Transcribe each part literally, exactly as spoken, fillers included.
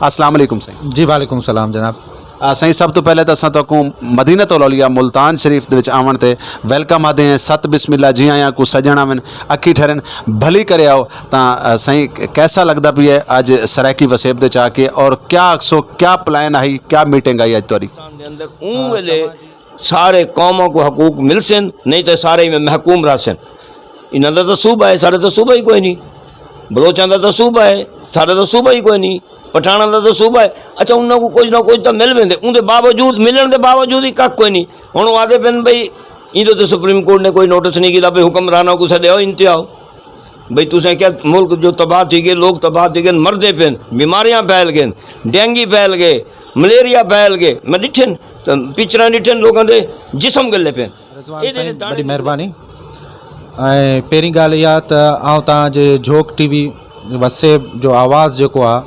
السلام علیکم سائیں۔ جی، وعلیکم السلام جناب۔ آ، سائیں، سب تو پہلے تو اساں تہاکوں مدینہ الاولیاء ملتان شریف دے وچ آون تے ویلکم آدے ہیں، ست بسم اللہ، جی آیاں کو سجن آون، اکھی ٹھرن، بھلی کرے آؤ۔ تاں، آ، سائیں، کیسا لگدا پیا ہے اج سرائیکی وسیب دے چا کے، اور کیا اکسو، کیا پلان آئی، کیا میٹنگ آئی اج تہاڈی؟ پاکستان دے اندر اون ویلے سارے قوماں کو حقوق مل سن، نہیں تے سارے میں محکوم رہ سن۔ انہاں دا تاں صوبہ ہے، ساڈا تاں صوبہ ہی کوئی نہیں۔ بلوچاں دا تاں صوبہ ہے، ساڈا تاں صوبہ ہی کوئی نہیں۔ پٹھاناں دا تاں صوبہ ہے۔ اچھا، انہاں کو کچھ نہ کچھ تاں مل ویندے، اون دے باوجود، ملن دے باوجود ہی کک کوئی نہیں۔ ہن او آدھے پن بھئی، ایندے تے سپریم کورٹ نے کوئی نوٹس نہیں کیتا، بھئی حکمراناں کو سڈے آؤ، انتے آؤ۔ بھئی تساں کیا، ملک جو تباہ تھی گئے، لوگ تباہ تھی گئے، مردے پن، بیماریاں پھیل گئے، ڈینگی پھیل گئے، ملیریا پھیل گئے، میں ڈٹھن، تے پکچراں ڈٹھن لوگاں دے، جسم گلے پن۔ رضوان اے جڑے سائیں، دانے بڑی مہربانی۔ ۽ پهرين ڳالهه اها ته آئون توهان جي جهوڪ ٽي وي وسيب جو آواز جيڪو آهي،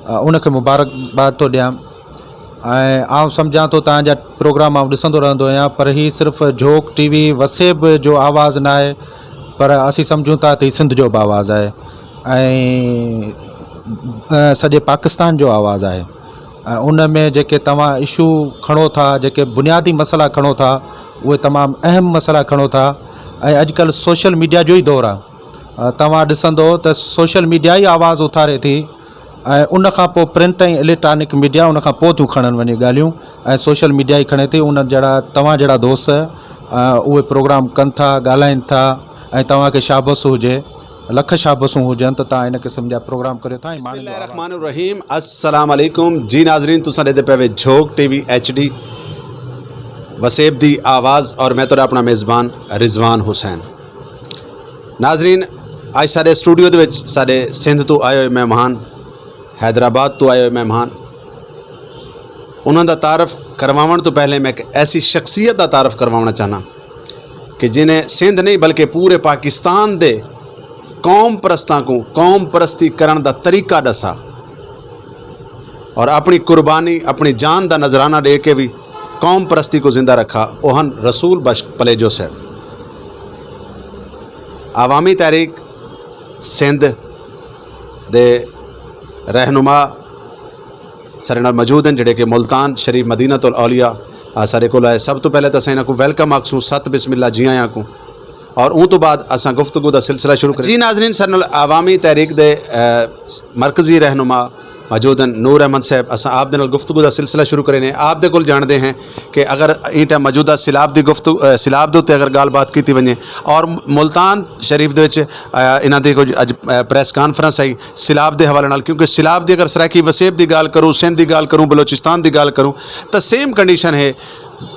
ا، ان کي مبارڪباد ٿو ڏيان. ۽ آئون سمجهان ٿو توهان جا پروگرام آئون ڏسندو رهندو آهيان، پر هي صرف جهوڪ ٽي وي وسيب جو آواز نه آهي، پر اسين سمجهون ٿا ته هي سنڌ جو به آواز آهي ۽، ا، سڄي پاڪستان جو آواز آهي. ۽ ان ۾ جيڪي توهان ايشو کڻو ٿا، جيڪي بنيادي مسئلا کڻو ٿا، اهي تمام اهم مسئلا کڻو ٿا. ۽ اڄڪلهه سوشل ميڊيا جو ئي دور آهي. ا، توهان ڏسندو ته سوشل ميڊيا ئي آواز اٿاري ٿي، ۽ ان کان پوءِ پرنٽ ۽ اليڪٽرانڪ ميڊيا ان کان پوءِ ٿيون کڻن وڃي ڳالهيون، ۽ سوشل ميڊيا ئي کڻي ٿي. ان جهڙا توهان جهڙا دوست، ا، اهي پروگرام ڪن ٿا، ڳالهائن ٿا، ۽ توهان کي شابس هجي، لک شابسون هجن ته توهان ان قسم جا پروگرام ڪريو ٿا ۽ بسم ماڻهن جو الله آواز. الرحمن الرحيم. السلام عليڪم. جي ناظرين، تسان ڏيندي پئي وي جھوڪ ٽي وي ايڇ ڊي وسيب دي آواز، اور مين تهاڊا اپنا ميزبان رضوان حسين. ناظرين، اج ساڈے اسٹوڈیو دي وچ ساڈے سندھ توں آئے ہوئے مہمان، حیدرآباد توں آئے ہوئے مہمان، انہاں دا تعارف کرواون توں پہلے میں ایک ایسی شخصیت دا تعارف کرواونا چاہنا کہ جنہیں سندھ نہیں بلکہ پورے پاکستان دے قوم پرستاں کو قوم پرستی کرن دا طریقہ دسا اور اپنی قربانی، اپنی جان دا نذرانہ دے کے بھی قوم پرستی کو زندہ رکھا، وہ ہن رسول بخش پلیجو صاحب۔ عوامی تحریک سندھ دے رہنما سارے نال موجود ہیں، جڑے کہ ملتان شریف مدینہ الاولیاء، آ، سارے کول آئے۔ سب تو پہلے تو اساں انہاں کو ویلکم آکھسوں، ست بسم اللہ، جی آیاں کو۔ اور اون تو بعد اساں گفتگو دا سلسلہ شروع کریں۔ جی ناظرین، سارے نال عوامی تحریک دے، آ، مرکزی رہنما موجود ہیں نور احمد صاحب، اساں آپ دے نال گفتگو دا سلسلہ شروع کریں۔ آپ دے کول جاندے ہیں کہ اگر ایں ٹائم موجودہ سیلاب دی گفتگو، آ، سیلاب دے اتے اگر گل بات کیتی ونجے اور ملتان شریف دے وچ، آ، انہاں دی کچھ اج، آ، پریس کانفرنس آئی سیلاب دے حوالے نال، کیونکہ سیلاب دی اگر سرائیکی وسیب دی گل کروں، سندھ دی گل کروں، بلوچستان دی گل کروں، تاں سیم کنڈیشن ہے۔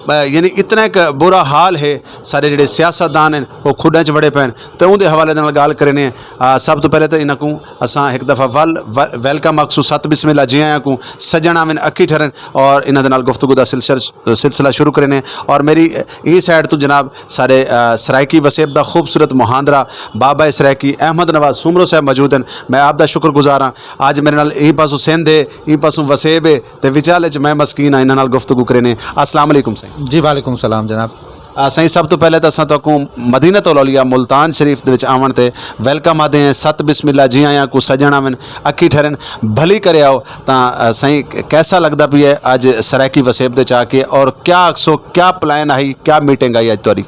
آ، یعنی اتنا ایک برا حال ہے، سارے جڑے سیاستدان ہیں، وہ کھڈاں چ وڑے پے ہیں۔ تے اون دے حوالے دے نال گل کرنے ہیں۔ آ، سب تو پہلے تو انہاں کو اساں ایک دفعہ ول-، و-، ویلکم آکھسوں، ست بسم اللہ، جی آیاں کو، سجن آون، اکھی ٹھرن، اور انہاں دے نال گفتگو دا سلسلہ، سلسلہ شروع کرنے ہیں۔ اور میری، اے سائیڈ تو جناب سارے، آ، سرائیکی وسیب دا خوبصورت مہاندرا بابا سرائیکی احمد نواز سومرو صاحب موجود ہیں۔ میں آپ دا شکر گزار ہاں۔ اج میرے نال ایں پاسوں سندھ ہے، ایں پاسوں وسیب ہے، تے وچال وچ میں مسکین ہاں، انہاں نال گفتگو کرنے۔ السلام علیکم سائیں۔ جی، وعلیکم السلام جناب۔ آ، سائیں، سب تو پہلے تو اساں تہاکوں مدینہ الاولیاء ملتان شریف دے وچ آون تے ویلکم آدے ہیں، ست بسم اللہ، جی آیاں کو، سجن آون، اکھی ٹھرن، بھلی کرے آؤ۔ تاں، آ، سائیں، کیسا لگدا پیا ہے اج سرائیکی وسیب دے چا کے، اور کیا اکسو، کیا پلان آئی، کیا میٹنگ آئی اج تہاڈی؟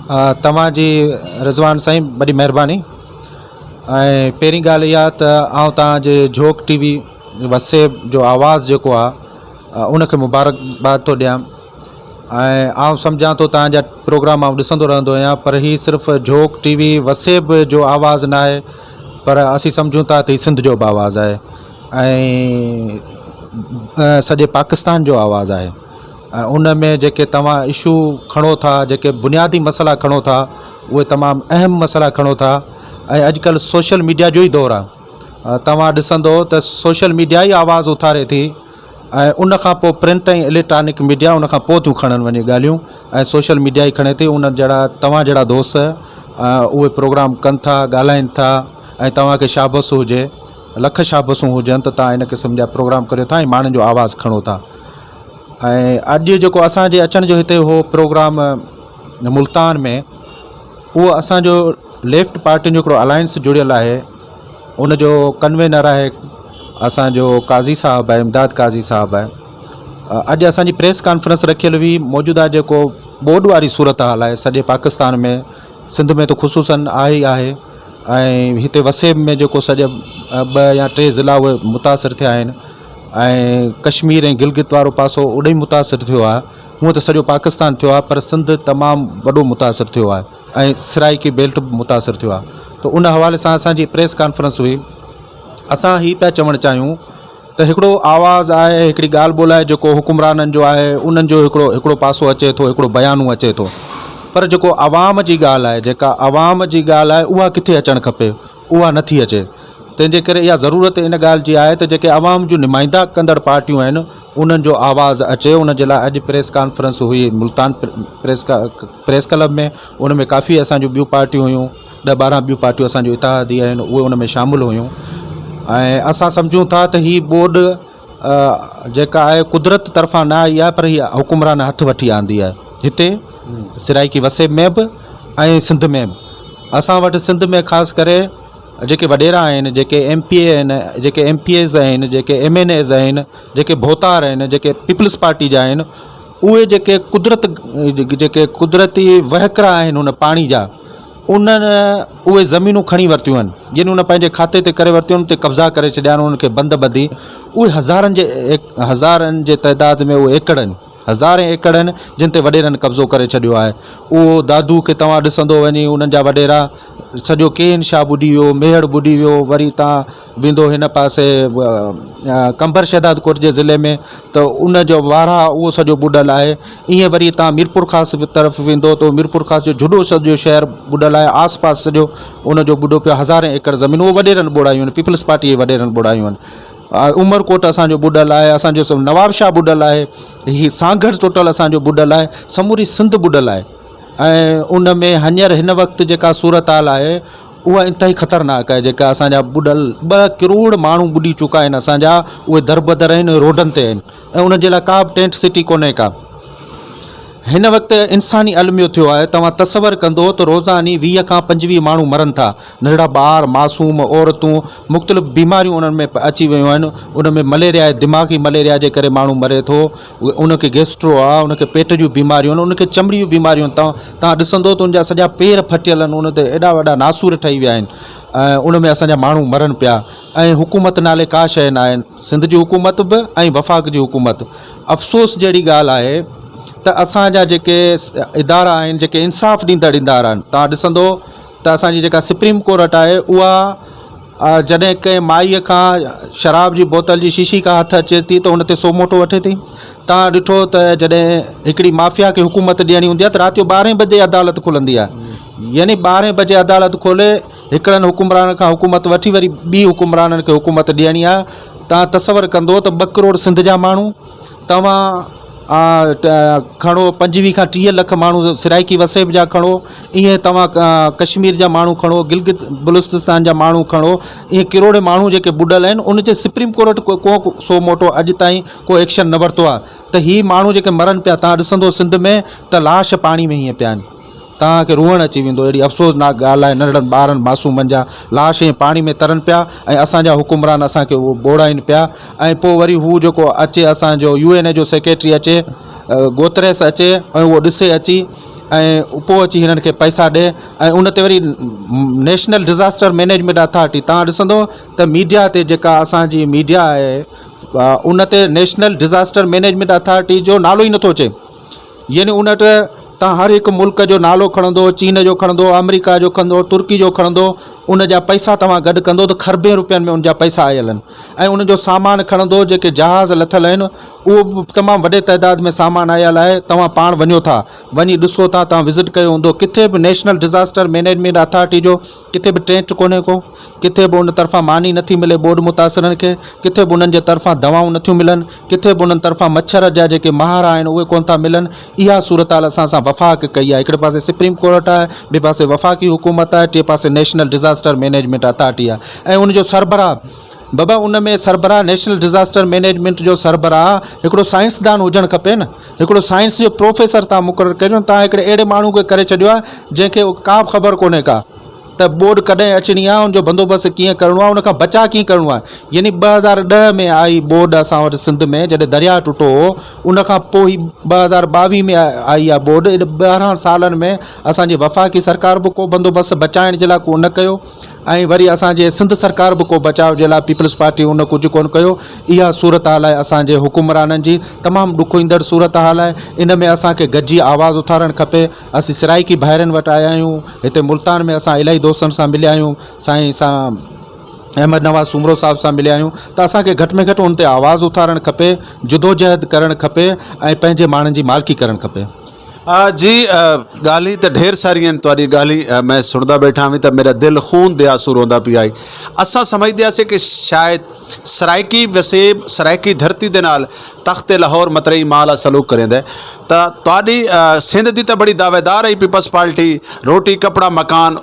آ، تمام جی رضوان سائیں، بڑی مہربانی۔ ۽ پهرين ڳالهه اها ته آئون توهان جي جهوڪ ٽي وي وسيب جو آواز جيڪو آهي، ا، ان کي مبارڪباد ٿو ڏيان. ۽ آئون سمجهان ٿو توهان جا پروگرام آئون ڏسندو رهندو آهيان، پر هي صرف جهوڪ ٽي وي وسيب جو آواز نه آهي، پر اسين سمجهون ٿا ته هي سنڌ جو به آواز آهي ۽، ا، سڄي پاڪستان جو آواز آهي. ۽ ان ۾ جيڪي توهان ايشو کڻو ٿا، جيڪي بنيادي مسئلا کڻو ٿا، اهي تمام اهم مسئلا کڻو ٿا. ۽ اڄڪلهه سوشل ميڊيا جو ئي دور آهي. ا، توهان ڏسندو ته سوشل ميڊيا ئي آواز اٿاري ٿي. ۽ ان کان پوءِ پرنٽ ۽ اليڪٽرانڪ ميڊيا ان کان پوءِ ٿيون کڻن وڃي ڳالهيون. ۽ سوشل ميڊيا ئي کڻي ٿي. ان جهڙا توهان جهڙا دوست، ا، اهي پروگرام ڪن ٿا، ڳالهائن ٿا، ۽ توهان کي شابس هجي، لک شابسون هجن ته توهان ان قسم جا پروگرام ڪريو ٿا ۽ ماڻهن جو آواز کڻو ٿا. ۽ اڄ جيڪو اسان جي اچڻ جو هتي هو پروگرام ملتان ۾، اهو اسان جو ليفٽ پارٽين جو هڪڙو الائنس جڙيل آهي، ان جو ڪنوينر آهي اسان جو قاضي صاحب آهي، امداد قاضي صاحب آهي، اڄ اسان جي پريس ڪانفرنس رکيل هئي. موجوده جيڪو ٻوڏ واري صورت حال آهي سڄي پاڪستان ۾، سنڌ ۾ ته خصوصاً آهي ئي آهي، ۽ هتي وسيب ۾ جيڪو سڄا ٻه يا ٽي ضلع اهي متاثر ٿيا آهن، ۽ ڪشمير ۽ گلگت وارو پاسو اڏي متاثر ٿيو آهي. هونء ته سڄو پاڪستان ٿيو آهي، پر سنڌ تمام وڏو متاثر ٿيو آهي، ۽ سرائيڪي بيلٽ به متاثر ٿيو آهي. ته ان حوالي سان اسان جي پريس ڪانفرنس هئي. اسان هي پيا چوڻ چاهيون ته هڪڙو آواز آهي، هڪڙي ڳالهه ٻولهه آهي، جيڪو حڪمرانن جو آهي، انهن جو هڪڙو، هڪڙو پاسو اچي ٿو، هڪڙو بيانو اچي ٿو، پر جيڪو عوام جي ڳالهه آهي، جيڪا عوام جي ڳالهه آهي، اها ڪٿي اچڻ کپي؟ اها نٿي اچي. تنهنجي ڪري اها ضرورت ان ڳالهه جي آهي ته جيڪي عوام جون نمائنده ڪندڙ پارٽيون آهن، انهن جو آواز اچي. ان جي لاءِ اڄ پريس ڪانفرنس هئي ملتان پريس ڪا-، پريس ڪلب ۾. ان ۾ ڪافي اسان جون ٻيون پارٽيون هيون، ڏهه ٻارهن ٻيون پارٽيون اسان جون اتحادي آهن، اهي ان ۾ شامل هيون. ۽ اسان سمجهون ٿا ته هي ٻوڏ، ا، جيڪا آهي، قدرت طرفان نه آئي آهي، پر هي حڪمران هٿ وٺي آندي آهي هتي سرائيڪي وسيب ۾ به ۽ سنڌ ۾ به. اسان وٽ سنڌ ۾ خاص ڪري جيڪي وڏيرا آهن، جيڪي ايم پي اي آهن، جيڪي ايم پي ايز آهن، جيڪي ايم اين ايز آهن، جيڪي ڀوتار آهن، جيڪي پيپلز پارٽي جا آهن، اهي جيڪي قدرت، جيڪي قدرتي وهڪرا آهن ان پاڻي جا، انهن اهي زمينون کڻي ورتيون آهن، يعني ان پنهنجي کاتي تي ڪري ورتيون آهن، تي قبضا ڪري ڇڏيا آهن، انهن کي بند ٻڌي. اهي هزارن جي ايڪ-، هزارن جي تعداد ۾ اهي ايڪڙ آهن، هزارين ايڪڙ آهن، جن تي وڏيرن قبضو ڪري ڇڏيو آهي. اهو دادو کي توهان ڏسندو وڃي، انهن جا وڏيرا، سڄو ڪي اين شاهه ٻڏي ويو، ميهڙ ٻڏي ويو، وري تان ويندو هن پاسي، ا، ا، قمبر شهداد ڪوٽ جي ضلعي ۾، ته ان جو وارها اهو سڄو ٻڏل آهي. ائين وري تان ميرپور خاص طرف ويندو، ته ميرپور خاص جو جهڏو سڄو شهر ٻڏل آهي، آس پاس سڄو ان جو ٻڏو پيو. هزارين ايڪڙ زمين اهو وڏيرن ٻوڙايون آهن، پيپلز پارٽي جي وڏيرن ٻوڙايون آهن. ا، عمرڪوٽ اسان جو ٻڏل آهي، اسان جو سڀ نواب شاهه ٻڏل آهي، هي سانگهڙ ٽوٽل اسان جو ٻڏل آهي، سموري سنڌ ٻڏل آهي. ۽ ان ۾ هينئر هن وقت جيڪا صورت حال آهي، اها انتهائي خطرناڪ آهي، جيڪا اسان جا ٻڏل ٻه ڪروڙ ماڻهو ٻڏي چڪا آهن، اسان جا اهي دربدر آهن، روڊن تي آهن، ۽ انهن جي لاءِ ڪا به ٽينٽ سٽي ڪونهي ڪا. هن وقت انساني الميو ٿيو آهي. توهان تصور ڪندو ته روزاني ويهه کان پنجويهه ماڻهو مرن ٿا، ننڍڙا ٻار، معصوم، عورتون، مختلف بيماريون انهن ۾ پ-، اچي ويون آهن. ان ۾ مليريا آهي، دماغي مليريا جي ڪري ماڻهو مري ٿو. ان کي گيسٽرو آهي، ان کي پيٽ جون بيماريون آهن، ان کي چمڙي جون بيماريون آهن. توهان، توهان ڏسندو ته ان جا سڄا پير ڦٽيل آهن، ان تي ايڏا وڏا ناسور ٺهي ويا آهن. ۽ ان ۾ اسان جا ماڻهو مرن پيا، ۽ حڪومت نالي ڪا شيءِ نه آهي. سنڌ جي حڪومت به ۽ وفاق جي حڪومت. افسوس جهڙي ڳالهه آهي ته اسان جا جيڪي س-، ادارا آهن، جيڪي انصاف ڏيندڙ ادارا آهن، توهان ڏسندو ته اسان جي جيڪا سپريم ڪورٽ آهي، اها، ا، جڏهن ڪنهن مائيءَ کان شراب جي بوتل جي شيشي کان هٿ اچي ٿي، ته ان تي سو موٽو وٺي ٿي. توهان ڏٺو ته جڏهن هڪڙي مافيا کي حڪومت ڏيڻي هوندي آهي، ته رات جو ٻارهين بجي عدالت کلندي آهي. يعني ٻارهين بجي عدالت کولي، هڪڙن حڪمران کان حڪومت وٺي، وري ٻي حڪمرانن کي حڪومت ڏيڻي آهي. توهان تصور ڪندو ته ٻه ڪروڙ سنڌ جا ماڻهو، توهان، آ، ٽ-، کڻو، پنجويهه کان ٽيهه لک ماڻهو سرائيڪي وسيب جا کڻو، ائين توهان، آ، ڪشمير جا ماڻهو کڻو، گلگت بلوچستان جا ماڻهو کڻو، ائين ڪروڙين ماڻهو جيڪي ٻڏل آهن، ان تي سپريم ڪورٽ ڪو، ڪو، ڪو سو موٽو اڄ تائين ڪو ايڪشن نه ورتو آهي. ته هي ماڻهو جيڪي مرن پيا، توهان ڏسندو سنڌ ۾، ته لاش پاڻي ۾ هيئن پيا آهن. توهان کي روئڻ اچي ويندو، اهڙي افسوس ناڪ ڳالهه آهي. ننڍڙن ٻارن، معصومن جا لاش ائين پاڻي ۾ ترن پيا، ۽ اسان جا حڪمران اسان کي اهو ٻوڙائين پيا. ۽ پوءِ وري هو جيڪو اچي، اسان جو يو اين اي جو سيڪريٽري اچي، ا، گوتريس اچي، ۽ اهو ڏسي اچي، ۽ پوءِ اچي هنن کي پئسا ڏي. ۽ ان تي وري نيشنل ڊزاسٽر مينيجمينٽ اٿارٽي، توهان ڏسندو ته ميڊيا تي، جيڪا اسان جي ميڊيا آهي، ا، ان تي نيشنل ڊزاسٽر مينيجمينٽ اٿارٽي جو نالو ئي نٿو اچي. يعني ان وٽ توهان هر هڪ ملڪ جو نالو کڻندو، چين جو کڻندو، آمريڪا جو کڻندو، ترڪي جو کڻندو، ان جا پئسا توهان گڏ ڪندو ته خربين روپين ۾ ان جا پئسا آيل آهن. ۽ ان جو سامان کڻندو، جيڪي جهاز لٿل آهن، اهو به تمام وڏي تعداد ۾ سامان آيل آهي. توهان پاڻ وڃو ٿا، وڃي ڏسو ٿا، توهان وزٽ ڪيو هوندو، ڪٿي به نيشنل ڊزاسٽر مينيجمينٽ اٿارٽي جو ڪٿي به ٽينٽ ڪونهي ڪو، ڪٿي به ان طرفان ماني نٿي ملي ٻوڏ متاثرن کي، ڪٿي به انهن جي طرفان دوائون نٿيون ملن، ڪٿي به انهن طرفان مڇر جا جيڪي ماهر آهن، اهي ڪونه ٿا ملن. اها صورتحال اسان سان وفاق ڪئي آهي. هڪڙي پاسي سپريم ڪورٽ آهي، ٻئي پاسي وفاقي حڪومت آهي، ٽئين پاسي نيشنل ڊزاسٽر مينيجمينٽ اٿارٽي آهي. ۽ ان جو سربراهه، بابا، ان ۾ سربراهه، نيشنل ڊزاسٽر مينيجمينٽ جو سربراهه هڪڙو سائنسدان هجڻ کپي نه، هڪڙو سائنس جو پروفيسر توهان مقرر ڪريو، توهان هڪڙي اهڙي ماڻهو کي ڪري ڇڏيو آهي، جنهن کي ڪا به خبر ڪونهي ڪا. ته ٻوڏ ڪڏهن اچڻي آهي، ان جو بندوبست ڪيئن ڪرڻو آهي، ان کان بچاءُ ڪيئن ڪرڻو آهي. يعني ٻه هزار ڏهه ۾ آئي ٻوڏ اسان وٽ سنڌ ۾، جڏهن درياهه ٽٽو هو، ان کان پوءِ ٻه هزار ٻاويهه ۾ آئي آهي ٻوڏ. ان ٻارهن سالن ۾ اسان جي وفاقي سرڪار به ڪو بندوبست بچائڻ جي لاءِ ڪو نه ڪيو، ۽ وري اسان جي سنڌ سرڪار به ڪو بچاءُ جي لاءِ پيپلز پارٽي ان ڪجهه ڪونه ڪيو. اها صورت حال آهي اسان جي حڪمرانن جي، تمام ڏک ايندڙ صورت حال آهي. ان ۾ اسان کي گڏجي آواز اٿارڻ کپي. اسين سرائيڪي ڀائرن وٽ آيا آهيون. هتي ملتان ۾ اسان الاهي دوستن سان مليا آهيون، سائين سان احمد نواز سومرو صاحب سان مليا آهيون، ته اسان کي گهٽ ۾ گهٽ ان تي آواز اٿارڻ کپي، جدوجهد ڪرڻ کپي، ۽ پنهنجي ماڻهن جي مالڪي ڪرڻ کپي. آ، جي، آ، ڳالهين ته ڍير ساريون آهن، تهاڏي ڳالهين، آ، مين سڻدا ٻيٺا هئي ته ميرا دل خون دي آنسو روندا پيا آهي. اسان سمجهدي آسي ڪي شايد سرائيڪي وسيب، سرائيڪي ڌرتي دي نال تخت لاهور مترئي مالا سلوڪ ڪريندا آهي. ته تهاڏي، آ، سنڌ دي ته بڙي دعويدار آهي پيپلز پارٽي، روٽي، ڪپڙا، مڪان،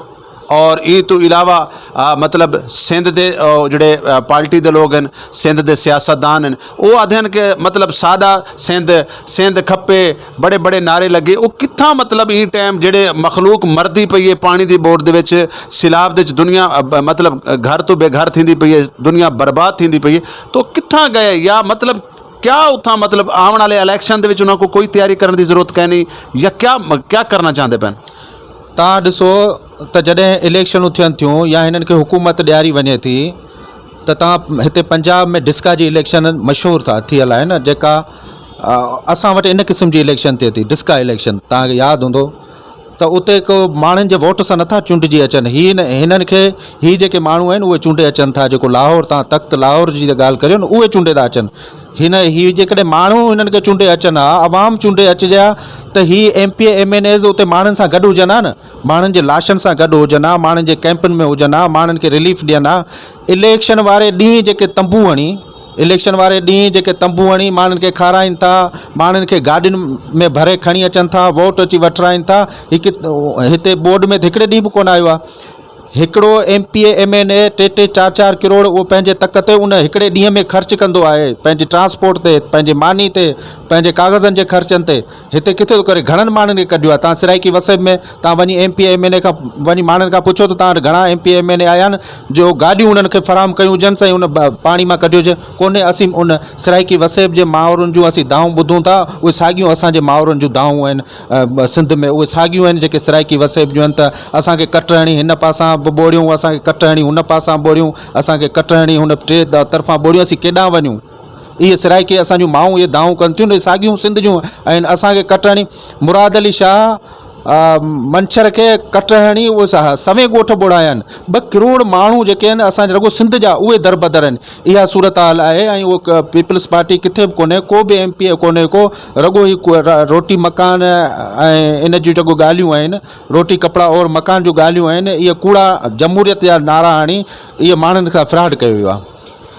اور ایں توں علاوہ، آ، مطلب سندھ دے، آ، جڑے، آ، پارٹی دے لوگ ہن، سندھ دے سیاستدان ہن، او آدھے ہن کہ مطلب ساڈا سندھ، سندھ کھپے، بڑے بڑے نعرے لگے۔ او کتھاں مطلب ایں ٹائم جڑے مخلوق مردی پئی ہے پانی دی بوٹ دے وچ، سیلاب دے وچ دنیا، آ، ب-، مطلب گھر تو بے گھر تھیندی پئی ہے، دنیا برباد تھیندی پئی ہے، تو کتھاں گئے؟ یا مطلب کیا اتھاں مطلب آون والے الیکشن دے وچ انہاں کو کوئی تیاری کرن دی ضرورت کائے نہیں؟ یا کیا، کیا کرنا چاہندے پن؟ تاں ݙسو، تاں جڏهن الیڪشنون ٿين ٿيون يا هنن کي حڪومت ڏياري وڃي ٿي، ته تاں هتي پنجاب ۾ ڊسڪا جي الیڪشن مشهور ٿا ٿيل آهي نه، جيڪا، ا، اسان وٽ ان قسم جي الیڪشن ٿئي ٿي، ڊسڪا الیڪشن، توهان کي ياد هوندو، ته اتي ڪو ماڻهن جي ووٽ سان نٿا چونڊجي اچن. هي نه، هنن کي، هي جيڪي ماڻهو آهن، اهي چونڊي اچن ٿا. جيڪو لاهور، تان تخت لاهور جي ڳالهه ڪريو نه، اهي چونڊي ٿا اچن. هن، هي جيڪڏهن ماڻهو هنن کي چونڊي اچن ها، عوام چونڊي اچجي ها، ته هي ايم پي اي، ايم اين ايز اتي ماڻهن سان گڏ هجن ها نه، ماڻهن جي لاشن سان گڏ هجن ها، ماڻهن جي ڪيمپن ۾ هجن ها، ماڻهن کي رليف ڏين ها. اليڪشن واري ڏينهن جيڪي تنبو هڻي، اليڪشن واري ڏينهن جيڪي تنبو هڻي، ماڻهن کي کارائين ٿا، ماڻهن کي گاڏين ۾ ڀري کڻي اچن ٿا، ووٽ اچي وٺرائين ٿا. هڪ، هتي بورڊ ۾ ته هڪڙي ڏينهن به ڪونه آيو آهي. هڪڙو ايم پي اي، ايم اين اي، ٽي ٽي، چار چار ڪروڙ، اهو پنهنجي تڪ تي ان هڪڙي ڏينهن ۾ خرچ ڪندو آهي، پنهنجي ٽرانسپورٽ تي، پنهنجي ماني تي، پنهنجي ڪاغذن جي خرچن تي. هتي ڪٿي ٿو ڪري؟ گهڻن ماڻهن کي ڪڍيو آهي. توهان سرائيڪي وسيب ۾ توهان وڃي ايم پي اي، ايم اين اي کان وڃي ماڻهن کان پڇو ته توهان وٽ گهڻا ايم پي اي، ايم اين اي آيا آهن جو گاڏيون انهن کي فراهم ڪيون هجن، سائين، ان ب-، پاڻي مان ڪڍيو هجي. ڪونهي. اسين ان سرائيڪي وسيب جي ماورن جون اسين دانهون ٻڌون ٿا، اهي ساڳيون اسان جي ماورن جون دانهون آهن. ا، سنڌ ۾ اهي ساڳيون آهن جيڪي سرائيڪي وسيب جون آهن، ته اسان کي ڪٽ هڻي هن پاسان به ٻوڙيون، اسان کي ڪٽ هڻي هن پاسان ٻوڙيون، اسان کي ڪٽ هڻي هن ٽي د-، طرفان ٻوڙيون، اسين ڪيڏانهن وڃون؟ اهي سرائيڪي اسان جون ماؤن اهي دانهون ڪن ٿيون، اهي ساڳيون سنڌ جون آهن، اسان کي ڪٽ هڻي. مراد علي شاهه، ا، منڇر کي ڪٽ هڻي، اهي سا-، سوين ڳوٺ ٻوڙايا آهن. ٻه ڪروڙ ماڻهو جيڪي آهن اسان جي رڳو سنڌ جا، اهي دربدر آهن. اها صورت حال آهي. ۽ اهو ڪ-، پيپلز پارٽي ڪٿي به ڪونهي، ڪو به ايم پي اي ڪونهي، ڪو رڳو هي ڪو را-، روٽي مڪان ۽ ان جون جيڪو ڳالهيون آهن، روٽي ڪپڙا اور مڪان جون ڳالهيون آهن، اهي ڪوڙا جمهوريت جا نعرا هڻي اهي ماڻهن کان فراڊ ڪيو ويو آهي.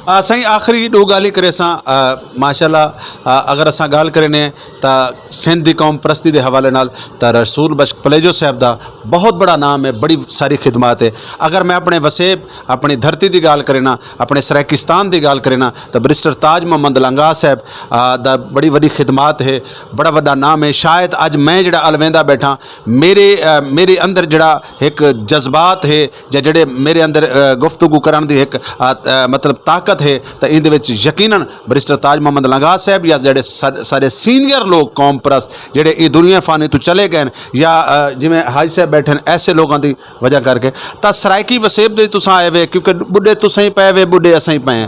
آ، سائين، آخری ڏو ڳالهين ڪري اسان، آ، ماشاءالله، آ، اگر اسان ڳالهه ڪري نه ته سنڌ دي قوم پرستي دي حوالي نال ته رسول بخش پليجو صاحب دا بہت بڑا نام ہے، بڑی ساری خدمات ہے۔ اگر میں اپنے وسیب، اپنی دھرتی دی گال کرنا، اپنے سرائیکستان دی گال کرنا، تو بیرسٹر تاج محمد لنگا صاحب، آ، دا بڑی وڈی خدمات ہے، بڑا وڈا نام ہے۔ شاید اج میں جڑا الویندا بیٹھا، میرے، آ، میرے اندر جڑا ایک جذبات ہے یا جڑے میرے اندر، آ، گفتگو کرن دی ایک، آ، آ، مطلب طاقت ہے، تو ان دے وچ یقیناً بیرسٹر تاج محمد لنگا صاحب یا جڑے سا-، سارے سینئر لوگ قوم پرست جڑے اے دنیا فانی تو چلے گئے ہیں، یا، آ، جویں حاجی صاحب بیٹھے ہیں، ایسے لوگوں دی وجہ کر کے تاں سرائیکی وسیب دے تساں آئے وے، کیونکہ بڈھے تساں ہی پے وے، بڈھے اساں ہی پے ہیں۔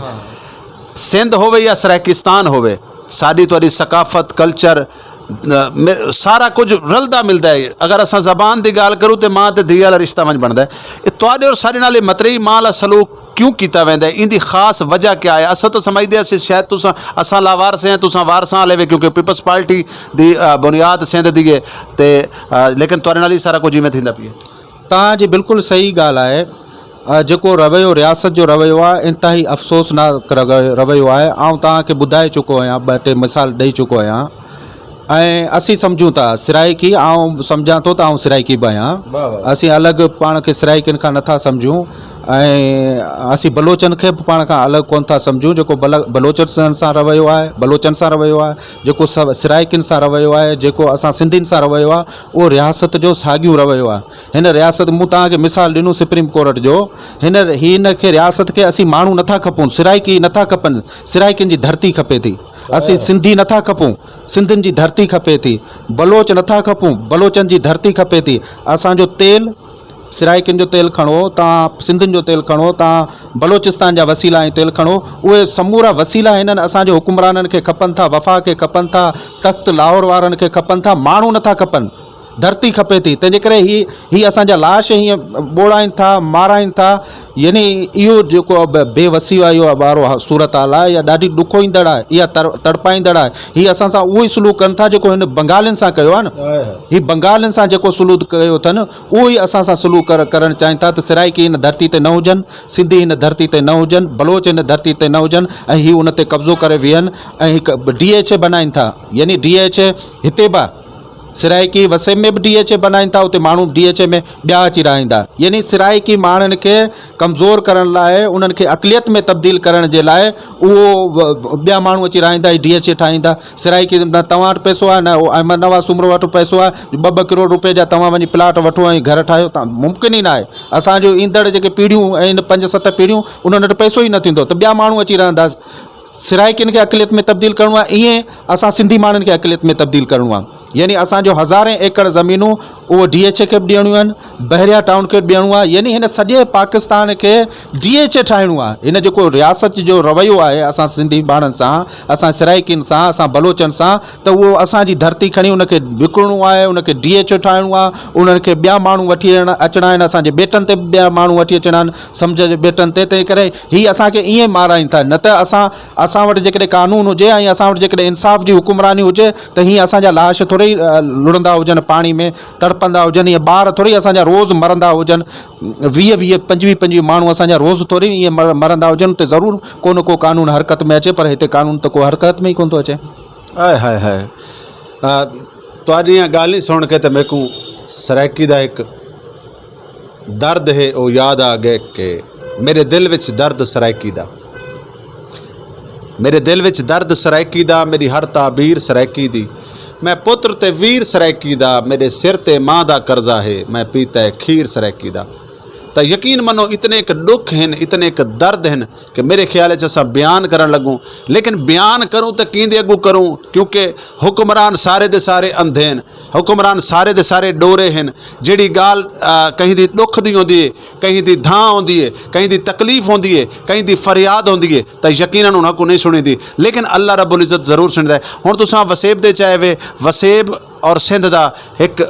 سندھ ہووے یا سرائیکستان ہووے، ساڈی تہاڈی ثقافت، کلچر، آ، مے-، سارا کچھ رلدا ملدا ہے۔ اگر اساں زبان دی گال کروں تے ماں تے دھی والا رشتہ ونج بندا ہے۔ اے تہاڈے اور ساڈے نال اے مترئی ماں والا سلوک کیوں کیتا ویندا ہے؟ ایندی خاص وجہ کیا ہے؟ اساں تاں سمجھدے ہاں شاید تساں، اساں لاوارث ہیں، تساں وارثاں والے وے، کیونکہ پیپلز پارٹی دی، آ، بنیاد سندھ دی ہے تے، آ، لیکن تہاڈے نال ہی سارا کچھ ایویں تھیندا پیا ہے۔ تاں جی بالکل صحیح ڳالهه آهي. ا، جيڪو رويو، رياست جو رويو آهي، انتهائي افسوسناڪ رويو، رويو آهي. آئون توهان کي ٻڌائي چڪو آهيان، ٻه ٽي مثال ڏيئي چڪو آهيان. ۽ اسين سمجهون ٿا سرائيڪي، آئون سمجهان ٿو ته آئون سرائيڪي به آهيان. اسين الڳ پاڻ کي سرائيڪين کان نٿا سمجهون. اي اسي بلوچن کي پاڻ کان الڳ ڪون ٿا سمجهون، جيڪو بلوچن سان رويو آهي، بلوچن سان رويو آهي، جيڪو سرائيڪين سان رويو آهي، جيڪو اسان سنڌين سان رويو آهي، اهو رياست جو ساڳيون رويو آهي. هن رياست، مون توهان کي مثال ڏنو سپريم ڪورٽ جو، هن هن کي رياست کي اسي ماڻهو نٿا کپون، سرائيڪي نٿا کپن، سرائيڪين جي ڌرتي کپي ٿي. اسي سنڌي نٿا کپون، سنڌين جي ڌرتي کپي ٿي. بلوچ نٿا کپون، بلوچن جي ڌرتي کپي ٿي. اسان جو تيل، سرائيڪين جو تيل کڻو، توهان سنڌين جو تيل کڻو، توهان بلوچستان جا وسيلا ۽ تيل کڻو، اهي سمورا وسيلا هنن اسان جي حڪمرانن کي کپن ٿا، وفا کي کپن ٿا، تخت لاهور وارن کي کپن ٿا، ماڻهو نٿا کپن، ڌرتي کپي ٿي. تنهنجي ڪري هي، هي اسان جا لاش هيئن ٻوڙائن ٿا، مارائن ٿا. يعني اهو جيڪو ب-، بي وسي آهي، اهو وارو ح-، صورت حال آهي، اها ڏاڍي ڏکو ايندڙ آهي، اها تر-، تڙپائيندڙ آهي. هي اسان سان اهو ئي سلوڪ ڪن ٿا، جيڪو هن بنگالين سان ڪيو آهي نه. هي بنگالين سان جيڪو سلوڪ ڪيو اٿن، اهو ئي اسان سان سلوڪ ڪر-، ڪرڻ چاهين ٿا ته سرائيڪي هن ڌرتي تي نه هجن، سنڌي هن ڌرتي تي نه هجن، بلوچ هن ڌرتي تي نه هجن، ۽ هي ان تي قبضو ڪري ويهن، ۽ هڪ ڊي ايڇ اي بنائن ٿا. يعني ڊي ايڇ اي هتي به سرائيڪي وسيب ۾ به ڊي ايڇ اي بنائن ٿا، اتي ماڻهو ڊي ايڇ اي ۾ ٻيا اچي رهائيندا. يعني سرائيڪي ماڻهن کي ڪمزور ڪرڻ لاءِ، انهن کي اقليت ۾ تبديل ڪرڻ جي لاءِ اهو و-، ٻيا ماڻهو اچي رهائيندا، ڊي ايڇ اي ٺاهيندا. سرائيڪي نه توهان وٽ پئسو آهي، نه احمد نواز سومرو وٽ پئسو آهي، ٻه ٻه ڪروڙ روپئي جا توهان وڃي پلاٽ وٺو ۽ گهر ٺاهيو، توهان، ممڪن ئي نه آهي. اسان جو ايندڙ جيڪي پيڙهيون آهن، پنج ست پيڙهيون، انهن وٽ پئسو ئي نه ٿيندو، ته ٻيا ماڻهو اچي رهندا. سرائيڪين کي اقليت ۾ تبديل ڪرڻو آهي، ائين اسان سنڌي ماڻهن کي اقليت ۾ تبديل ڪرڻو آهي. يعني اسان جو هزارين ايڪڙ زمينون اهو ڊي ايڇ اي کي به ڏيڻيون آهن، بحريه ٽائون کي به ڏيڻو آهي. يعني هن سڄي پاڪستان کي ڊي ايڇ اي ٺاهڻو آهي. هن جيڪو رياست جو رويو آهي اسان سنڌي ماڻهن سان، اسان سرائيڪين سان، اسان بلوچن سان، ته اهو اسان جي ڌرتي کڻي ان کي وڪڻڻو آهي، ان کي ڊي ايڇ اي ٺاهڻو آهي، انهن کي ٻيا ماڻهو وٺي اچڻا آهن، اسان جي ٻيٽن تي به ٻيا ماڻهو وٺي اچڻا آهن، سمجهه جي ٻيٽن تي. تنهن ڪري هي اسان کي ائين مارائين ٿا، نه ته اسان، اسان وٽ جيڪڏهن قانون هجي ۽ اسان وٽ جيڪڏهن انصاف جي حڪمراني هجي، ته هيئن اسان جا لاش ٿوري، ا، لڙندا هجن پاڻي ۾، تڙپندا هجن، ائين ٻار ٿوري اسان جا روز مرندا هجن، ويهه ويهه، پنجويهه پنجويهه ماڻهو اسان جا روز ٿوري ائين مر-، مرندا هجن. ته ضرور ڪو نه ڪو قانون حرڪت ۾ اچي، پر هتي قانون ته ڪو حرڪت ۾ ئي ڪونه ٿو اچي. هاءِ، هاءِ، هاءِ. آ، تهاڏيون ڳالهيون سڻ ڪي ته ميڪون سرائيڪي دا هڪ درد هي، او ياد آ گئي ڪي ميري دل وچ درد سرائيڪي دا. ميري دل وچ درد سرائيڪي دا، ميري هر تعبير سرائيڪي دي. مين پتر تے وير سرائيڪي دا، ميري سر تے ماں دا قرضہ هي، مين پيتا هي کير سرائيڪي دا. ته يقين منو، اتني ڪ ڏک هن، اتني ڪ درد هن، ڪي ميري خيال اچ اسان بيان ڪرڻ لڳون. ليڪن بيان ڪرون ته ڪيندي اڳون ڪرون؟ ڪيونڪه حڪمران ساري دي ساري انڌين، حکمران سارے دے سارے ڈورے ہن. جیڑی گال کہیں دی ڈکھ دی ہوندی ہے، کہیں دی دھاں ہوندی ہے، کہیں دی تکلیف ہوندی ہے، کہیں دی فریاد ہوندی ہے، تاں یقیناً انہاں کو نہیں سنیندی۔ لیکن اللہ رب العزت ضرور سندا ہے۔ ہن تساں وسیب دے چاہے وے، وسیب اور سندھ دا ایک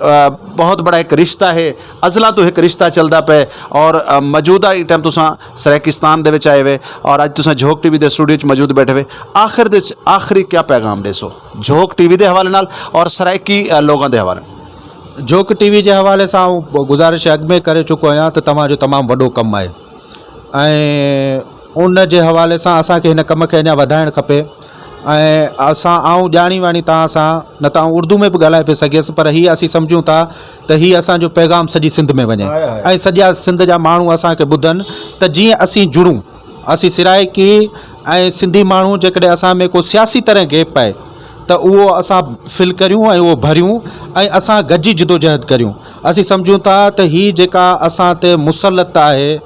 بہت بڑا ایک رشتہ ہے، ازلاں تو ایک رشتہ چلدا پے۔ اور موجودہ ٹائم تساں سرائیکستان دے وچ آئے وے اور اج تساں جھوک ٹی وی دے سٹوڈیو وچ موجود بیٹھے وے۔ آخر دے وچ آخری کیا پیغام ڈیسو؟ جھوک ٹی وی دے حوالے نال اور سرائیکی لوگاں دے حوالے نال۔ جھوک ٹی وی جے حوالے سان آؤں گزارش اگ میں کرے چکو ہاں تے تماں جو تمام وڈو کم آئے۔ ایں ان جے حوالے سان اساں کے ہن کم کے اجاں ودھائن کھپے۔ ایں اساں آؤں جانی وانی تاں اساں نہ تاں اردو میں گالائے پے سگیس، پر ہی اسی سمجھوں تا تے ہی اساں جو پیغام سجی سندھ میں ونجے۔ ایں سجا سندھ جا مانو اساں کے بدھن تے جی اسی جڑوں۔ اسی سرائے کی ایں سندھی مانو جے کڈے اساں میں کو سیاسی طرح گیپ پائے، تے او اساں فل کریوں ایں او بھریوں ایں اساں گجی جدوجہد کریوں۔ اسی سمجھوں تا تے ہی جے کا اساں تے مسلط آئے،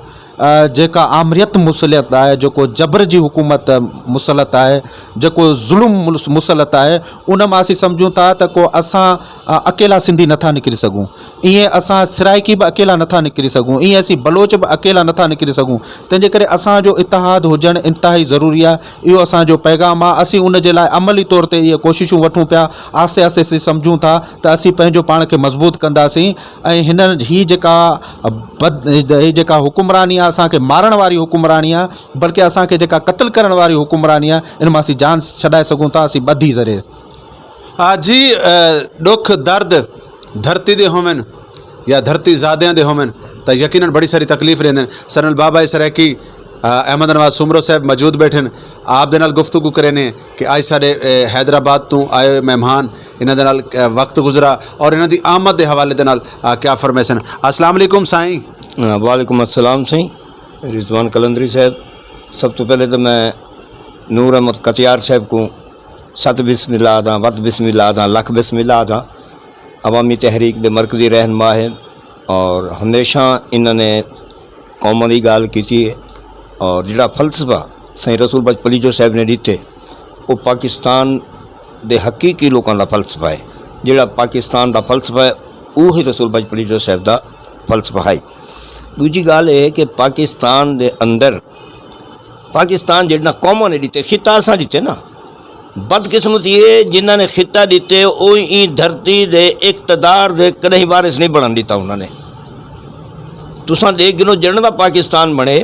جے کا آمریت مسلط آئے، جے کو جبر جی حکومت مسلط آئے، جے کو ظلم مسلط آئے، انہاں ماسی سمجھوں تا تے کو اساں اکیلا سندھی نتھا نکری سگوں۔ ایہے اساں سرائیکی با اکیلا نتھا نکری سگوں، ایہے اسی بلوچ با اکیلا نتھا نکری سگوں۔ تنجے کرے اساں جو اتحاد ہو جن انتہائی ضروری آ۔ ایہو اساں جو پیغام آ۔ اسی ان جے لائے عملی طور تے ایہے کوششوں وٹھوں پیا۔ آستے آستے اسی سمجھوں تھا تے اسی پہنجو پاݨ کے مضبوط کندا سی۔ ایں ہنن ہی جکا بد ہی جکا حکمرانی آ اساں کے مارن واری حکمرانی آ، بلکہ اساں کے جکا قتل کرن واری حکمرانی آ، ان ماسی جان چھڈائے سگوں تھا اسی بدھی ذریعے۔ آ جی، ڈکھ درد دھرتی دے ہوون یا دھرتی زادیاں دے ہوون، تاں یقیناً بڑی ساری تکلیف رہندے۔ سنل بابا سرائیکی، احمد نواز سومرو صاحب موجود بیٹھے ہیں، آپ دے نال گفتگو کرے نے کہ آج سارے حیدرآباد تو آئے ہوئے مہمان، انہاں دے نال وقت گزرا اور انہاں دی آمد دے حوالے دے نال کیا فرمائے سن۔ السلام علیکم سائیں۔ وعلیکم السلام سائیں۔ رضوان قلندری صاحب، سب تو پہلے تو میں نور احمد کتیار صاحب کو ست بسم اللہ آدھاں، وت بسم اللہ آدھاں، لکھ بسم اللہ آدھاں۔ عوامی تحریک دے مرکزی رہنما ہے اور ہمیشہ انہاں نے قوماں دی گال کیتی ہے۔ اور جڑا فلسفہ سائیں رسول بخش پلیجو صاحب نے دیتے، وہ پاکستان دے حقیقی لوکاں دا فلسفہ ہے۔ جڑا پاکستان دا فلسفہ ہے، وہی رسول بخش پلیجو صاحب دا فلسفہ ہے۔ دوجی گل یہ ہے کہ پاکستان دے اندر، پاکستان جڑنا قوماں نے دیتے، خطہ اساں دیتے نا، بدقسمتی یہ جنہاں نے خطہ دیتے، وہ این دھرتی دے اقتدار دے کدی وارث نہیں بنن دیتا انہاں نے۔ تساں دیکھ گنو، جنہاں دا پاکستان بنے،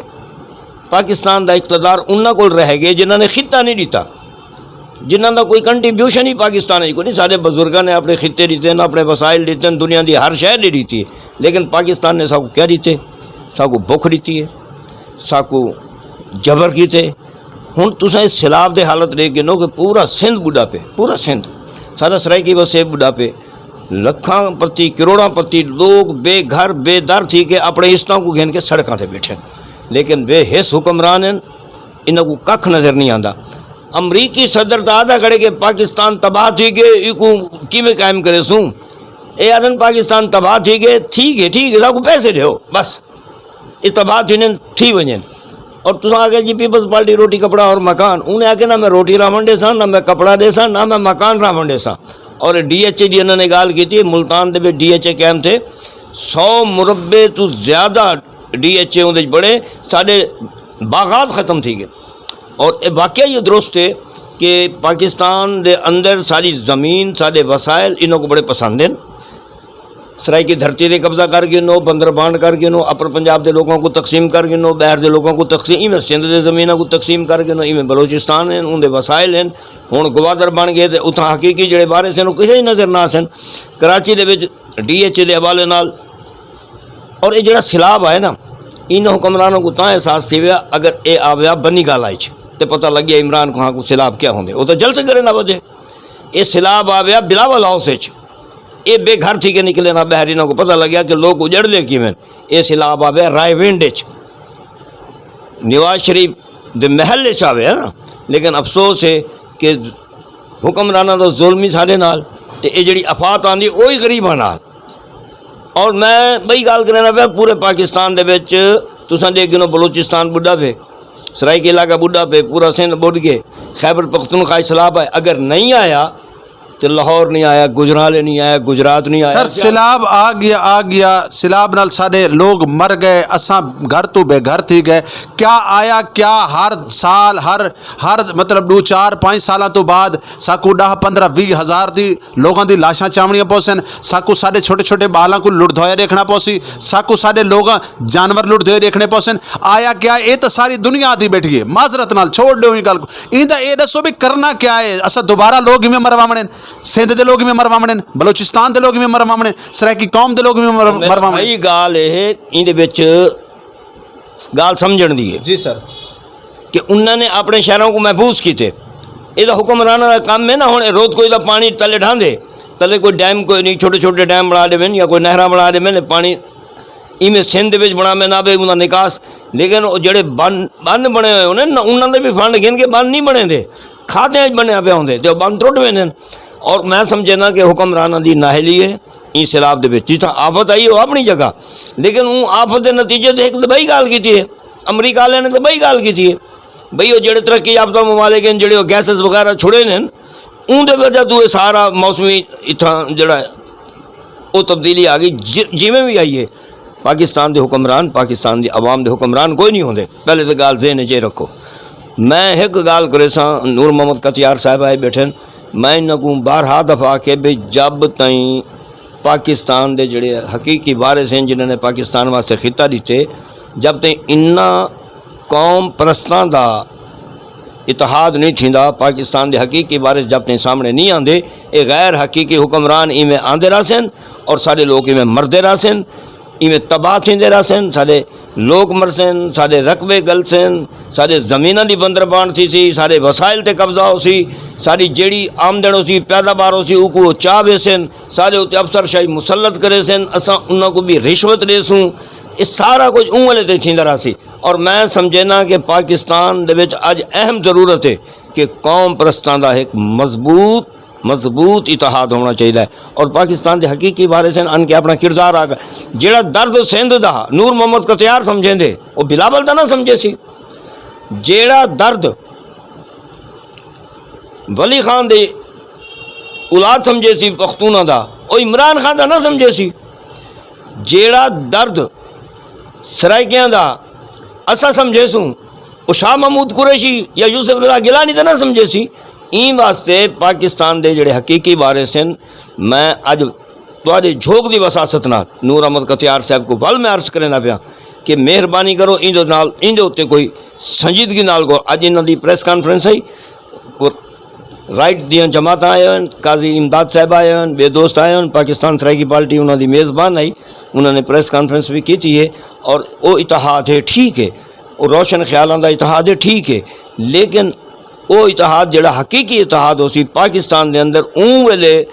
پاکستان دا اقتدار انہاں کول رہ گئے جنہاں نے خطہ نہیں دیتا، جنہاں دا کوئی کنٹریبیوشن ہی پاکستان وچ کوئی نہیں۔ سارے بزرگاں نے اپنے خطے دیتے ہیں، اپنے وسائل دیتے ہیں، دنیا دی ہر شہر دے دیتی ہے، لیکن پاکستان نے ساکو کیا دیتے؟ ساکو بھوک دیتی ہے، ساکو جبر کیتے۔ ہن تساں اس سیلاب دے حالت دیکھ گنو کہ پورا سندھ بڈھا پے، پورا سندھ، سارا سرائیکی وسیب بڈھا پے، لکھاں پتی، کروڑاں پتی لوگ بے گھر بے در تھی کے اپنے عزتاں کو گھن کے سڑکاں تے بیٹھے، لیکن بے حس حکمران ہیں، انہاں کو ککھ نظر نہیں آندا۔ امریکی صدر تا آدھا کھڑے کہ پاکستان تباہ تھی گئے، ایکو کیویں قائم کرے سوں؟ اے آدھن پاکستان تباہ تھی گئے، ٹھیک ہے، ٹھیک ہے، ساکو پیسے دیو، بس۔ یہ تباہ تھی نے، تھی ونجن۔ اور تساں آگے جی پیپلز پارٹی روٹی کپڑا اور مکان، انہیں آگے نہ میں روٹی راون دے ساں، نہ میں کپڑا دے ساں، نہ میں مکان راون دے ساں۔ اور ڈی ایچ اے دی انہوں نے گال کی تھی، ملتان دے وچ ڈی ایچ اے کیمپ تھے، سو مربع تو زیادہ ڈی ایچ اے اندر بڑے، سارے باغات ختم تھی گئے۔ اور یہ واقعہ یہ درست ہے کہ پاکستان دے اندر ساری زمین، سارے وسائل انہوں کو بڑے پسند ہیں۔ سرائیکی دھرتی دے قبضہ کر گنو، بندر بانڈ کر گنو، اپر پنجاب دے لوگوں کو تقسیم کر گنو، بحر دے لوگوں کو تقسیم، ایویں سندھ دے زمیناں کو تقسیم کر گنو، ایویں بلوچستان ہیں، ان دے وسائل ہیں۔ ہن گوادر بن گئے تے اتھاں حقیقی جڑے وارث ہیں، وہ کسے ہی نظر نہ آسن۔ کراچی دے وچ ڈی ایچ اے دے حوالے نال، اور یہ جڑا سیلاب آئے نا، ان حکمرانوں کو تاں احساس تھی ویا، اگر اے آ ویا بنی گالا اچ، تے پتہ لگ گیا عمران خان کو سیلاب کیا ہوندے۔ وہ تو جلسے کریں دا وجہ۔ یہ سیلاب آ ویا بلاول ہاؤس اچ۔ یہ بے گھر تھی کے نکلے نا بحرینوں کو پتہ لگیا کہ لوگ اجڑ لے کیویں۔ یہ سیلاب آ ویا رائے ونڈ اچ، نواز شریف دے محل اچ آ ویا نا۔ لیکن افسوس ہے کہ حکمراناں دا ظلم ہی ساڈے نال، تے اے جڑی آفات آندی، او ہی غریباں نال۔ اور میں بئی گل کرنا پیا، پورے پاکستان دے وچ تساں دیکھ گنو، بلوچستان بڈھا پے، سرائیکی علاقہ بڈھا پے، پورا سندھ بڈھ گئے، خیبر پختونخوا سیلاب آئے، اگر نہیں آیا تے لاہور نہیں آیا، گجرالے نہیں آیا، گجرات نہیں آیا۔ سر، سیلاب آ گیا، آ گیا، سیلاب نال ساڈے لوگ مر گئے، اساں گھر تو بے گھر تھی گئے۔ کیا آیا، کیا ہر سال، ہر ہر، مطلب، دو، چار، پانچ سالاں تو بعد ساکو دہ، پندرہ، ویہہ ہزار دی لوگاں دی لاشاں چاونیاں پوسن، ساکو ساڈے چھوٹے چھوٹے بالاں کو لٹ دھویا دیکھنا پوسی، ساکو ساڈے لوگاں، جانور لٹ دھوئے دیکھنے پوسن۔ آیا کیا؟ اے تے ساری دنیا آدھی بیٹھی ہے، معذرت نال چھوڑ دیو این گل کو۔ ایندا اے دسو بھی کرنا کیا ہے؟ اسا دوبارہ لوگ ایویں مرواونے، سندھ دے لوگ ایویں مرواونے، بلوچستان دے لوگ ایویں مرواونے، سرائیکی قوم دے لوگ ایویں مر-، مرواونے۔ بھائی، گال اے ہے، ایندے وچ گال سمجھن دی ہے۔ جی سر۔ کہ انہاں نے اپنے شہراں کو محفوظ کیتے۔ یہ تو حکمراناں دا کام ہے نا، ہن روت کوئی دا پانی تلے ڈھاندے، تلے کوئی ڈیم کوئی نہیں، چھوٹے چھوٹے ڈیم بنا دے یا کوئی نہراں بنا دے، پانی ایویں سندھ وچ بنا میں نہ بے انہاں نکاس۔ لیکن وہ جڑے بند، بند بنے ہوئے انہاں نے، انہاں دے بھی فنڈ گھن کے بند نہیں بنے دے، کھاتیاں وچ بنے پے ہوندے تے وہ بند ٹوٹ ویندے نے۔ اور میں سمجھنا کہ حکمراناں دی نااہلی ہے، این سیلاب دے وچ جتھاں آفت آئی، وہ اپنی جگہ، لیکن اون آفت دے نتیجے تے ایک دبئی گال کیتی ہے، امریکہ والے نے دبئی گال کیتی ہے۔ بھئی، وہ جڑے ترقی یافتہ ممالک ہیں، جڑے وہ گیسز وغیرہ چھڑے نے، اون دے وجہ تو یہ سارا موسمی اتھاں جڑا ہے، وہ تبدیلی آ گئی۔ ج-، جویں بھی آئی ہے، پاکستان دے حکمران، پاکستان دی عوام دے حکمران کوئی نہیں ہوندے۔ پہلے تو گال ذہن وچ یہ رکھو۔ میں ایک گال کرے ساں، نور محمد کتیار صاحب آئے بیٹھے ہیں، میں انہاں کو بارہا دفعہ آکھے بھی جب تائیں پاکستان دے جڑے حقیقی وارث ہیں جنہاں نے پاکستان واسطے خطہ دیتے، جب تائیں انہاں قوم پرستاں دا اتحاد نہیں تھیندا، پاکستان دے حقیقی وارث جب تائیں سامنے نہیں آندے، اے غیر حقیقی حکمران ایویں آندے رہسن اور سارے لوگ ایویں مردے رہسن، ایویں تباہ تھیندے رہسن، سارے لوگ مرسن، سارے رقبے گلسن، سارے زمیناں دی بندربان تھی سی، سارے وسائل تے قبضہ ہو سی، ساری جیڑی آمدن ہو سی، پیداوار ہو سی، اوکو وہ چاہ ویسن، سارے اُتے افسر شاہی مسلط کرے سن، اساں انہاں کو بھی رشوت دے سوں، یہ سارا کچھ اون والے تے تھیندا رہا سی۔ اور میں سمجھنا کہ پاکستان دے وچ اج اہم ضرورت ہے کہ قوم پرستاں دا ایک مضبوط مضبوط اتحاد ہونا چاہیے۔ اور پاکستان دے حقیقی وارث ہیں ان کے اپنا کردار آ گیا۔ جیڑا درد سندھ دا نور محمد کتیار سمجھیں دے، وہ بلاول دا نہ سمجھے سی۔ جیڑا درد ولی خان دے اولاد سمجھے سی پختونہ دا، وہ عمران خان دا نہ سمجھے سی۔ جیڑا درد سرائیکیاں دا اساں سمجھے سوں، او شاہ محمود قریشی یا یوسف رضا گیلانی تے نہ سمجھے سی۔ ایں واسطے پاکستان دے جڑے حقیقی وارث ہیں، میں اج تہاڈے جھوک دی وساست نال نور احمد کتیار صاحب کو ول میں عرض کرنا پیا کہ مہربانی کرو، ایندے نال، ایندے اُتے کوئی سنجیدگی نال کو۔ اج انہاں دی پریس کانفرنس ہے، اور رائٹ دیاں جماعتاں آئے ہوئے ہیں، قاضی امداد صاحب آئے ہوئے ہیں، بے دوست آئے ہوئے ہیں، پاکستان سرائیکی پارٹی انہاں دی میزبان آئی، انہاں نے پریس کانفرنس بھی کی تھی ہے۔ اور او اتحاد ہے، ٹھیک ہے، او روشن خیالاں دا اتحاد ہے، ٹھیک ہے، لیکن او اتحاد جڑا حقیقی اتحاد ہو سی پاکستان دے اندر، اون ویلے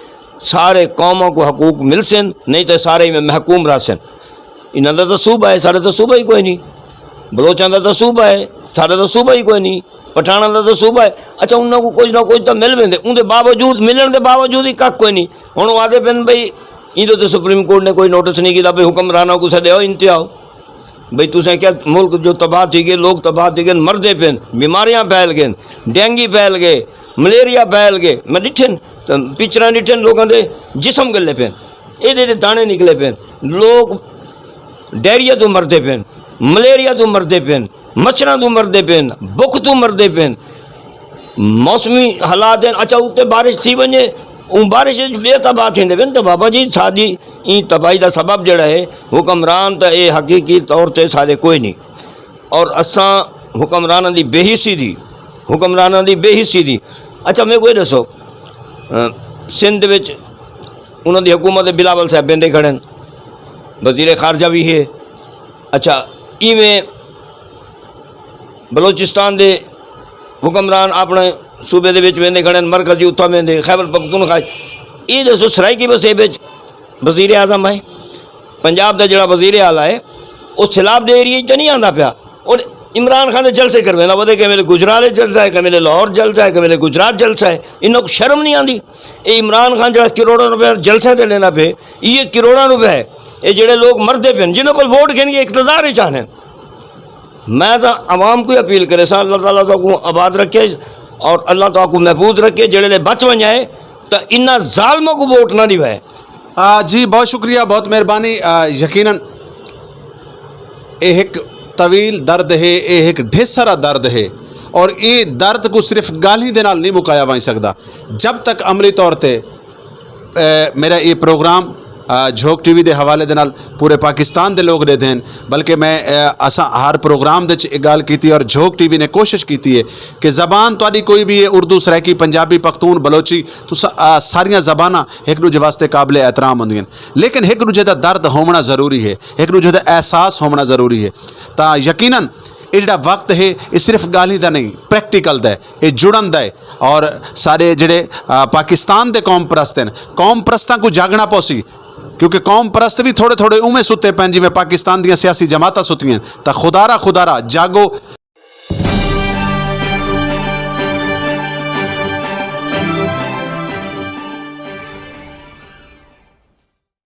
سارے قوموں کو حقوق مل سن، نہیں تے سارے میں محکوم رہ سن۔ انہاں دا تاں صوبہ ہے، ساڈا تاں صوبہ ہی کوئی نہیں۔ بلوچاں دا تاں صوبہ ہے، ساڈا تاں صوبہ ہی کوئی نہیں۔ پٹھاناں دا تاں صوبہ ہے۔ اچھا، انہاں کو کچھ نہ کچھ تاں مل ویندے، اون دے باوجود، ملن دے باوجود ہی کک کوئی نہیں۔ ہن او آدھے پن بھئی، ایندے تے سپریم کورٹ نے کوئی نوٹس نہیں کیتا، بھئی حکمراناں کو سڈے آؤ، انتے آؤ۔ بھئی تساں کیا، ملک جو تباہ تھی گئے، لوگ تباہ تھی گئے، مردے پن، بیماریاں پھیل گئے، ڈینگی پھیل گئے، ملیریا پھیل گئے۔ میں ڈٹھن، پکچراں ڈٹھن، لوگاں دے جسم گلے پن، ایڈے ایڈے دانے نکلے پن، لوگ ڈائریا تو مردے پن، ملیریا تو مردے پن، مچھراں تو مردے پن، بک تو مردے پن۔ موسمی حالات ہیں، اچھا، اتنے بارش تھی ونجے، اون بارش وچ بے تباہ تھیندے پن۔ تو بابا جی، ساری این تباہی دا سبب جڑا ہے، حکمران تے اے حقیقی طور تے سارے کوئی نہیں۔ اور اساں حکمراناں دی بے حسی دی، حکمراناں دی بے حسی دی۔ اچھا، میں کوئی دسو، اہ، سندھ وچ انہاں دی حکومت دے بلاول صاحب بیندے کھڑے ہیں، وزیر خارجہ بھی ہے۔ اچھا، ایویں بلوچستان دے حکمران اپنے صوبے دے وچ ویندے کھڑے ہیں، مرکزی اتھا ویندے، خیبر پختونخوا۔ یہ دسو، سرائیکی وسیب وچ وزیر اعظم ہے، پنجاب دا جڑا وزیر اعلیٰ ہے، وہ سیلاب دے ایریے چ نہیں آندا پیا۔ اور عمران خان دے جلسے کرویندا، ودے کہ میرے گجرات دے جلسہ ہے، کہ میرے لاہور جلسہ ہے، کہ میرے گجرات جلسہ ہے۔ انہاں کو شرم نہیں آندی؟ اے عمران خان جڑا کروڑاں روپے جلسے تے لینا پے، یہ کروڑاں روپے ہے۔ اے جڑے لوگ مردے پے، جنہاں کول ووٹ گھن کے اقتدار ہی چاہنے۔ میں تو عوام کو اپیل کرے سا، اللہ تعالیٰ تو کو آباد رکھے اور اللہ تعالیٰ کو محفوظ رکھے، جڑے لے بچ ونجائے تو انہاں ظالموں کو ووٹ نہ دیوائے۔ آ، جی، بہت شکریہ، بہت مہربانی۔ آ، یقیناً یہ ایک طویل درد ہے، یہ ایک ڈھیر سارا درد ہے، اور یہ درد کو صرف گالیں دے نال نہیں مکایا وج سکدا۔ جب تک عملی طور تے، اے، میرا یہ پروگرام، آ، جھوک ٹی وی دے حوالے دے نال پورے پاکستان دے لوگ دے دین، بلکہ میں، اے، اساں ہر پروگرام دے وچ ایک گل کیتی اور جھوک ٹی وی نے کوشش کیتی ہے کہ زبان تہاڈی کوئی بھی ہے، اردو، سرائیکی، پنجابی، پختون، بلوچی، تو سا-، آ، ساریاں زباناں ایک دوجے واسطے قابل احترام ہوندیاں، لیکن ایک دوجے دا درد ہونا ضروری ہے، ایک دوجے دا احساس ہونا ضروری ہے۔ تاں یقیناً یہ جڑا وقت ہے، یہ صرف گالیں دا نہیں، پریکٹیکل دا ہے، یہ جڑن دا ہے۔ اور سارے جڑے، آ، پاکستان دے قوم پرست ہیں، قوم پرستاں کو جاگنا پوسی، کیونکہ قوم پرست بھی تھوڑے تھوڑے اوویں ستے پین جویں پاکستان دیاں سیاسی جماعتاں ستیاں۔ تاں خدا را، خدا را جاگو،